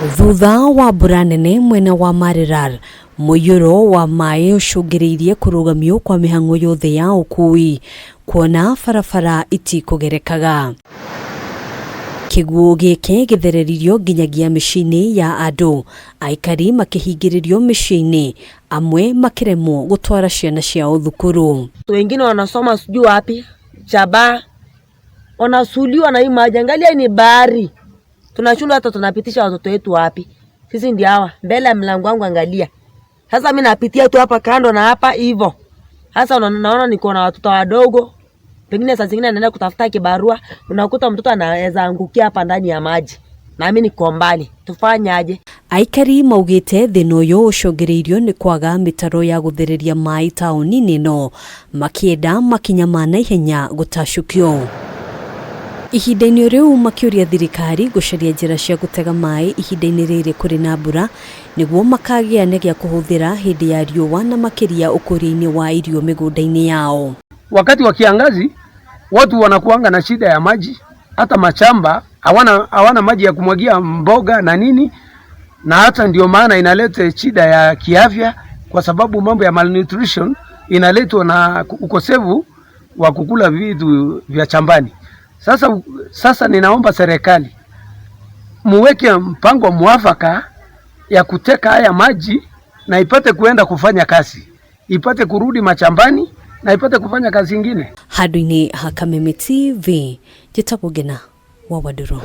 Thutha wa mbura nene mwena wa Maralal, mũiyũro wa maĩ ũcũngĩrĩirie kũrũgamio kwa mĩhang'o yothe ya ũkui kuona barabara itikũgerekaga. Kĩguũ gĩkĩ gĩthereririo nginyagia mĩciĩ-inĩ ya andũ, aikari makĩhingĩrĩrio mĩciĩ-inĩ, amwe makĩremwo gũtwara ciana ciao thukuru. Wengine wanasoma sijui wapi Chaba, wanasuliwa na hii maji. Angalia ni bahari, tunashindwa hata tunapitisha watoto wetu wapi? Sisi ndio hawa mbele ya mlango wangu, angalia sasa, mimi napitia tu hapa kando na hapa hivyo. Sasa naona niko na watoto wadogo, pengine saa zingine anaenda kutafuta kibarua, unakuta mtoto anaweza angukia hapa ndani ya maji na mimi niko mbali, tufanyaje? Aikari maugĩte thĩna ũyũ ũcũngĩrĩirio nĩ kwaga mĩtaro ya gũthereria maĩ taũni-inĩ ĩno, makĩenda makinya ma naihenya gũtacũkio. Ihinda-inĩ rĩu makĩũria thirikari gũcaria njĩra cia gũtega maĩ ihinda-inĩ rĩrĩ kũrĩ na mbura nĩguo makagĩa na gĩa kũhũthĩra hĩndĩ ya riũa na makĩria ũkũria-inĩ wa irio mĩgũnda-inĩ yao. Wakati wa kiangazi watu wanakuanga na shida ya maji, hata mashamba hawana maji ya kumwagia mboga na nini, na hata ndio maana inaleta shida ya kiafya, kwa sababu mambo ya malnutrition inaletwa na ukosefu wa kukula vitu vya shambani. Sasa ninaomba serikali muweke mpango mwafaka ya kuteka haya maji na ipate kuenda kufanya kazi, ipate kurudi mashambani na ipate kufanya kazi ingine. Handũ-inĩ ha Kameme TV, njĩtagwo Ngena wa Wandũrũ.